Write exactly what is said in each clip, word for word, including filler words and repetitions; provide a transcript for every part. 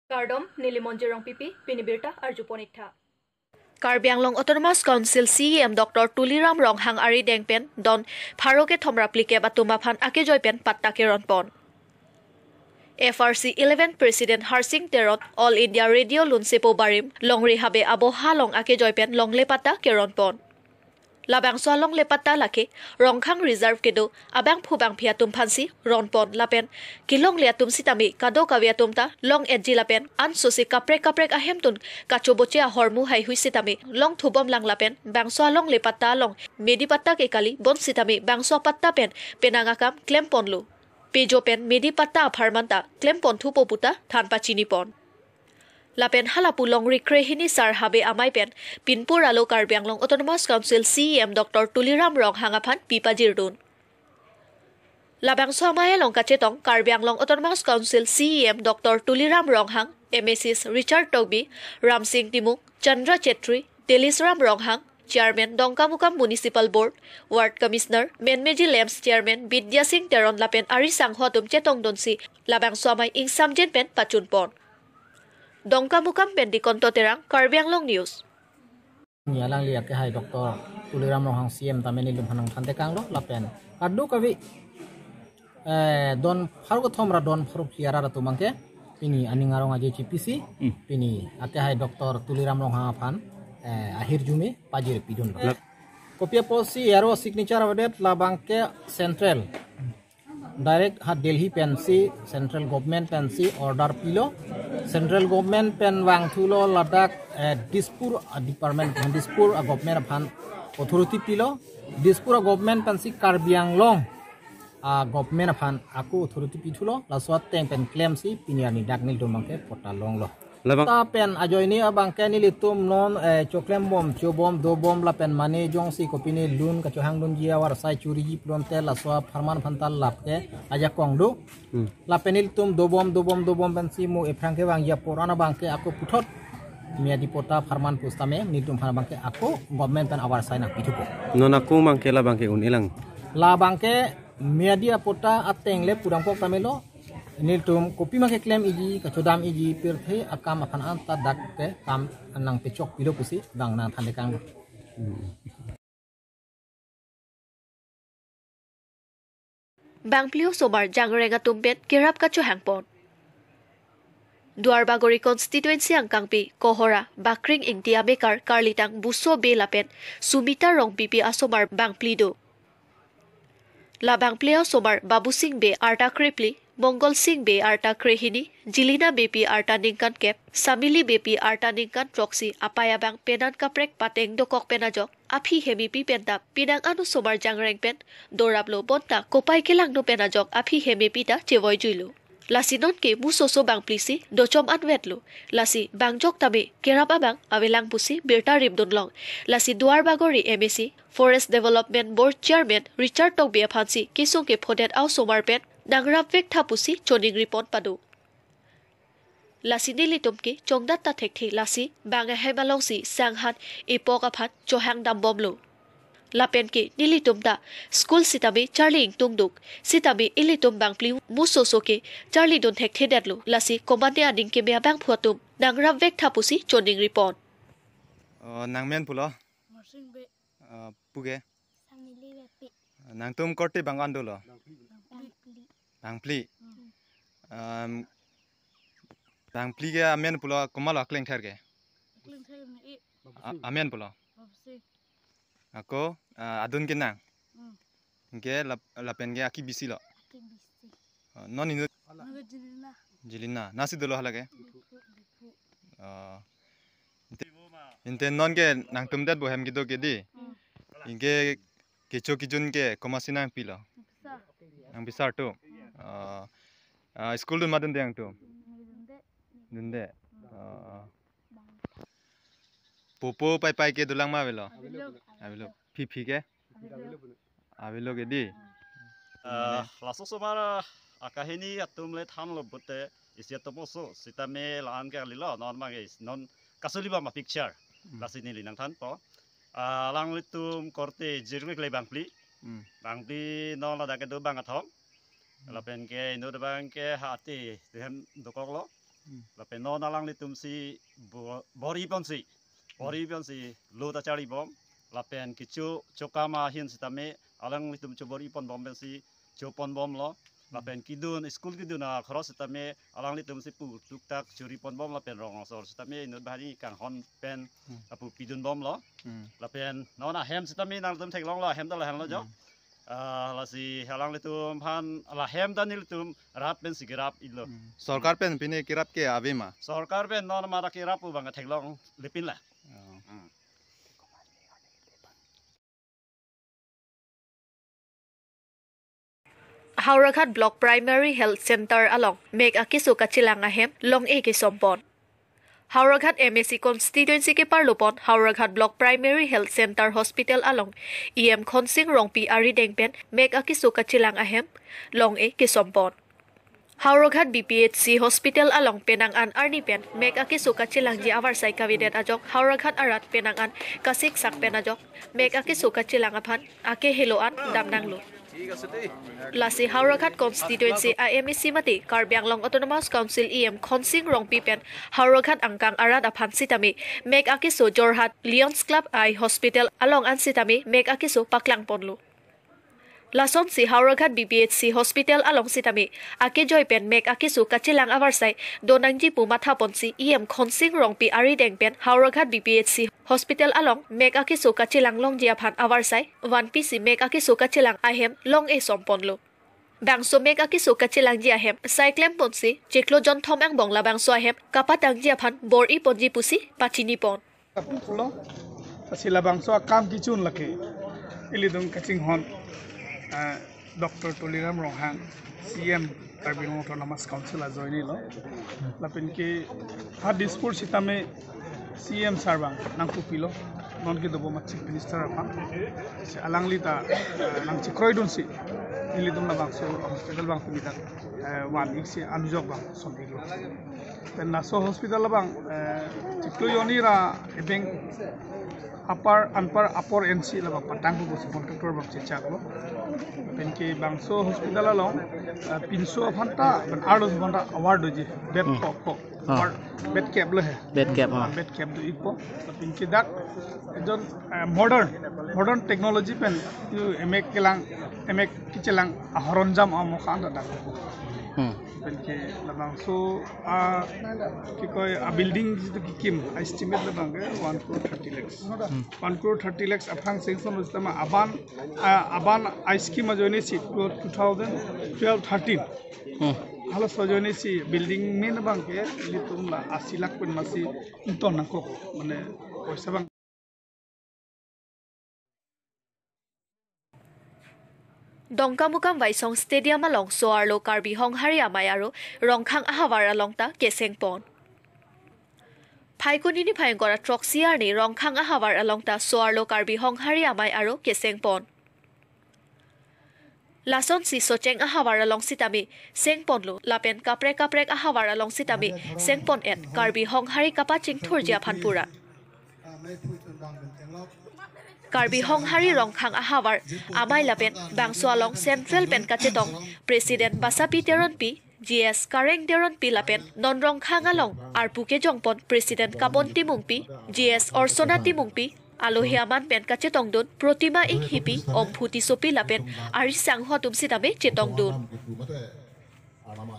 Kardom, neli Monjir Rongpipi, pini birta arjupon iktha. Karbi Anglong Autonomous Council C E M Doctor Tuliram Ronghang arideng pen don pharo kethom ra phlikep atum aphan akejoi pen patta keronpon. F R C eleven President Harsing Teron All India Radio Lunsepo Barim Longri Habe Aboha along akejoi pen longle patta keronpon. Labangso alongle patta lake Ronghang Reserve kedo abangphu bangphi atum aphansi ronpon lapen kelongle atum sitame kadokave atum ta long-etji lapen ansose kaprek kaprek ahemtun kachoboche ahormu haihui sitame longthubomlang lapen bangso alongle patta along medi patta ke kali bonsitame bangso patta pen penang akam klemponlo. Pejo pen medi patta apharman ta klemponthupo puta than pachinipon. Lapen halapu Longri Krehini Sar Habe amei pen pinpur alo Karbi Anglong Autonomous Council C E M Doctor Tuliram Ronghang aphan pipajirdun. Labangso amei along kachetong Karbi Anglong Autonomous Council C E M Doctor Tuliram Ronghang, M A Cs Richard Tokbi, Ramsing Timung, Chandra Chetri, Delisram Ronghang, Chairman Dongkamukam Municipal Board, Ward Commissioner Menmeji Lamps Chairman Bidya Singh Teron lapen ari sangho atum chetongdunsi labangso amei ingsamjen pen pachunpon. Dongkamukam pen Dikonto Terang, Karbi Anglong News. Ni alangli akehai Doctor Tuliram Ronghang C E M tame nelitum aphan nangthantekanglo lapen kadokave, eh, don pharo kethom ra don pharo phli arat atum abangke pini aning arong aje chipisi, hmm, pini akehai Doctor Tuliram Ronghang aphan, eh, ahirjume pajirpidunlo. Lak- Kopi apotsi aro signature avedet labangke central direct ha Delhi pensi central government pensi order pilo. Central government pen vangthulo ladak, eh, Dispur, ah, department, Dispur, ah, government aphan authority pilo. Dispur, ah, government pensi Karbi Anglong, ah, government aphan ako authority pithulo. Laso ateng pen klemsi pini arni dak nelitum abangke patta longlo. Labang- Ta pen ajoine abangke nelitum non, eh, choklembom, chobom, dobom lapen mane jongsi kopine lun kachohangdunji avarsai choriji pulote laso apharman aphan ta lap ke ajakong do. Hmm. Lapen nelitum dobom, dobom, dobom pensi mo ephrang kevangji apor an abangke ako puthot miyadi patta apharman pusitame nelitum aphan abangke ako government pen avarsai nangpithupo. Non ako abangke labangke un-elang. Labangke miyadi apatta ateng le pudamkok tame lo. Nelitum kopima keklem-iji, kachodam-iji, pirthe akam aphan anta dak ke kam nangpechokpilo pusi bang nangthantekang. Bangphli osomar jangreng atum pen kerap kachohangpon. Duarbagori constituency angkangpi Kohora, Bakring Ingti amekar karlitang Buso Bey lapen Sumita Rongpipi asomar bangphli do. La bangphli osomar Babusing Bey arta krephli, Mongolsing Bey arta krehini, Jilina Beypi arta ningkan kep, Samili Beypi arta ningkan throksi apei abang penan kaprek pateng dokok pen ajok aphi hemepi pen ta penang an osomar jangreng pen doraplo bonta kopai kelangno pen ajok aphi hemepi ta chevoijuilo. Lasi nonke musoso bangphli si dochom anvetlo. Lasi bangjok tame kerap abang avelang pusi birta ripdunlong. Lasi Duarbagori M A C, Forest Development Board Chairman Richard Tokbi aphansi kesung kephodet a-osomar pen nangrapvek tha pusi choningripon pado. Lasi nelitum ke chongdat ta thekthe lasi bang ahem alongsi sanghan epok aphan chohangdambomlo. Lapen ke nelitum ta school sitame charli ingtungduk, sitame ilitum bangphli musoso ke charlidun thekthedetlo, lasi komatne aning keme abangphu atum nangrapvek tha pusi choningripon. Oh, nangmen pulo? Morsing Bey. Ah, puke? Samili Beypi. Nangtum korte bang an dolo? Bangphli. Bangphli. Hmm. Um, bangphli ke amen pulo, komatlo aklengther ke? Aklengther me i. A-, amen pulo. Babusing. Ako, ah, adun ke nang. Hmm. Ke lap-, lapen ke aki bisi lo. Aki bisi. Ah, non inut? Naga Jilina. Jilina. Nasi dolo hala ke? Diphu, Diphu. Ah. Inte, inte nonke nangtum det bohem kedo ke dei. Hmm. Anke kecho kejun ke komatsi nangpilo? Nangpisa. Nangpisa tu. Ah, ah, school dun ma dunde nangtum? Dunde. Dunde. Ah. Popo paipai ke dolang ma avelo? Avelo. Avelo. Phiphi ke? Avelo. Avelo ke dei. Ah, laso osomar akahini atum le thanlo pulote isi atum oso sitame la-an ke kalilo, non abang ke non kasuli ba ma picture. Hmm. Lasi neli nangthanpo. Ah, alanglitum korte jirvek le bangphli. Hmm. Bangphli non ladak kedo bang athong. Hmm. Lapen ke inut abang ke hati dehem dokoklo. Lapen non alanglitum si bo-, bor-i ponsi, bor-i ponsi lo ta charlibom. Lapen kecho chokam ahin sitame alanglitum chobor-i ponbom pensi choponbomlo. Lapen kedun, school kedun akhoros sitame alanglitum si pu tuktak chori ponbom lapen rong asor sitame inut bahari kanghon pen Hmm. apu pidunbomlo. Hmm. Lapen non ahem sitame nangtum theklonglo, ahem ta lahenlo jo. Hmm. Ah, lasi alanglitum aphan, lahem ta nelitum rap pensi kerap-iklo. Hmm. Sorkar pen pine kerap ke ave ma? Sorkar pen non mara kerap pu bang theklongle pinla. Oh. Hmm. Howraghat Block Primary Health Center along mek akeso kachelang ahem long-e kesompon. Howraghat M A C constituency keparlopon Howraghat Block Primary Health Center Hospital along E M Khonsing Rongpi arideng pen mek akeso kachelang ahem long-e kesompon. Howraghat B P H C Hospital along penang an arni pen mek akeso kachelangji avarsai kavedet ajok Howraghat arat penang an kasiksak pen ajok mek akeso kachelang aphan akehelo an damnanglo. Lasi Howraghat constituency a M A C mate Karbi Anglong Autonomous Council E M Khonsing Rongpi pen Howraghat angkang arat aphan sitame mek akeso Jorhat Lions Club Eye Hospital along an sitame mek akeso paklangponlo. Lasonsi Howraghat B P H C Hospital along sitame akejoi pen mek akeso kachelang avarsai donangji pu mathaponsi E M Khonsing Rongpi arideng pen Howraghat B P H C Hospital along mek akeso kachelang longji aphan avarsai vanpisi mek akeso kachelang ahem long-e somponlo. Bangso mek akeso kachelangji ahem sai klemponsi chiklo jonthom angbong labangso ahem kapatangji aphan bor-i ponji pusi pachinipon. Kapilo, lasi labangso akam kechun lake ilitum kachinghon, eh, Doctor Tuliram Ronghang, C M Karbi Anglong Autonomous Council ajoinelo. Lapen ke ha Dispur sitame C M sir bang nangkupilo, non kedobom a Chief Minister aphan. Si alangli ta, eh, nangchekroidunsi ilitum labangso hospital bang pini dak, eh, van-ik si anujok bang som-iklo. Pen laso hospital abang, eh, chiklo jonni ra ebeng apar anpar apor N C labang patang pu pusi contractor bang chechaklo. Pen ke bangso hospital along, eh, pinso aphanta pen arloso aphanta award doji bed Hmm. ko ko Ah. award bed kep lo he. Bed kep, ah. Bed kep do-ikpo. Pen ke dak ejon, eh, modern modern technology pen tu emek kelang emek kechelang ahoronjam amo khan ta dak. Hmm. Pen ke labangso a kikoi a building jitu kikim a estimate labang ke one crore thirty lakhs. Hmm. One crore thirty lakhs aphrang sanction lo sitame aban, a, aban a scheme ajoine si two thousand twelve thirteen. Hmm. Halaso ajoine si building main abang ke ilitum la asi lakh pen masi ington nangkok mane poisa bang. Dongkamukam Waisong Stadium along so-arlo Karbi Honghari Amei aro Rongkhang ahavar along ta kesengpon. Phaikuni niphai ingkoi ra throksi arni Rongkhang ahavar along ta so-arlo Karbi Honghari Amei aro kesengpon. Lasonsi Socheng ahavar along sitame sengponlo lapen kaprek kaprek ahavar along sitame sengpon-et Karbi Honghari kapachingthurji aphan pura. Karbi Honghari Rongkhang ahavar amei lapen bangso along Central pen kachetong President Basapi Teronpi, G S Kareng Teronpi lapen non Rongkhang along arpu kejongpon President Kapon Timungpi, G S Orsona Timungpi, alohi aman pen kachetongdun Protima Inghipi, Omphu Tissopi lapen arisangho atum sitame chetongdun.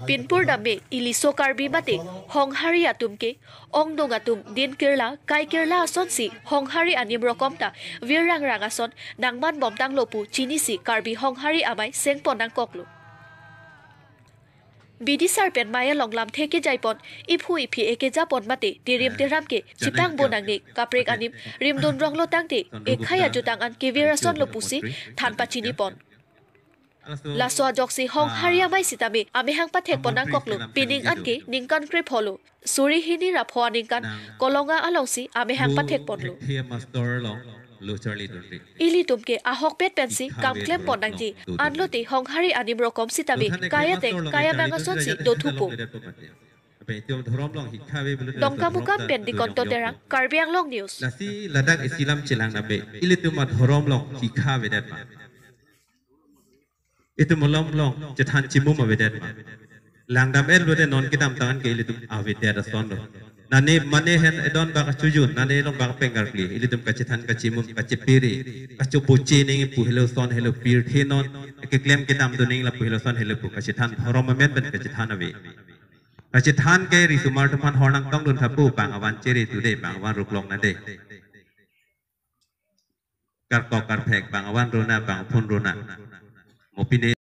Pinpur dam me iliso Karbi mate Honghari atum ke ongdung atum din kirla kai kirla asonsi Honghari anim rokom ta virrangrang ason nangman bomtanglo pu chinisi Karbi Honghari amei sengpon nangkoklo. Bidisar pen mei along lamthe kejaipon, iphu iphi ekejapon mate tirim tiram ke chipangbo nangne kaprek anim rimdun ronglo tangte ekhei ajutang an kevir asonlo pusi than pachinipon. Laso ajoksi Honghari amei sitame amehang pathekpon nangkoklo, pining an ke ningkan krepho lo, suri hini ra pho aningkan Kolonga alongsi amehang pathekponlo. Ilitum ke ahokpet pensi kam klempon nangji, anlote Honghari anim rokom sitame kai ateng kai amang asonsi dothupo. Dongkamukam pen Dikonto Terang, Karbi Anglong News. Lasi ladak isilam chelang nabe, ilitum adhorom along hikha avedet ma? Itum malom along chethan chimum avedet ma? Langdam-et lote non kedamtang an ke ilitum avedet ason lo. Nane mane hen edon bak achujun, nane edon bak apeng karkli, ilitum kachethan kachimum kachepere, kachoboche nangji pu helo son helo pirthe non, keklem kedam dun nangji lapu helo son helo pu kachethan dhorom amen pen kachethan ave. Kachethan ke risomar atum aphan hor nangtongdun tha pu, bang avan chere tu de, bang avan ruklong na de. Karkok karphek, bang avan rona, bang aphun rona. Mo pine